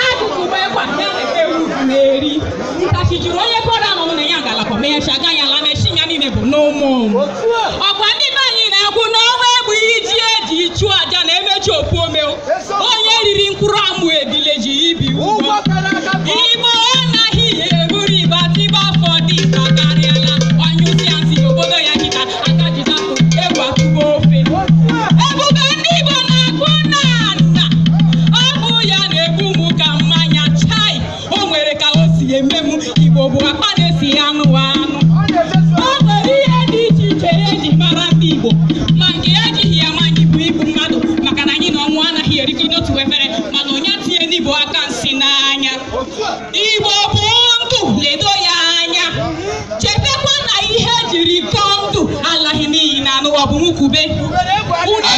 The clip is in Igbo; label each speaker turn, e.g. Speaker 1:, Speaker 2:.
Speaker 1: Akụkụ bụ ekwa ya na ewu na-eri. Nkachi juru onye kọrọ anọ na ya galakwa mecha aga ya la mechi ya niile bụ n'ụmụ ụmụ. Ọkwa ndị be anyị na-ekwu na ọnwa egbu iji eji chụọ aja na-emechi opu ome. Onye riri mkpụrụ amụ ebile ji ibi ụgwọ. Igbo anaghị eburu igbe atịba afọ dị nta karịala. Anyụsịa nsị obodo ya kịta aka jidapụ egwu atụba ofe. Ebube ndị Igbo na-akpụ nna nna. Ọ bụ ya na-egbu mụ ka mmanya chai. O nwere ka o si eme m. Igbo bụ akpa na-esi anụ anụ. O nwere ihe dị iche iche eji mara ndị Igbo, ma nke ejighị ya ma anyị bụ igbu mmadụ, maka na anyị na ọnwụ anaghị erikọ n'otu efere, mana onye tinye n'Igbo aka nsị n'anya. Igbo bụ ndụ, ledo ya anya, chetakwa na ihe ejiri kọọ ndụ alaghị n'iyi na anụ ọ bụ nkwube. Unu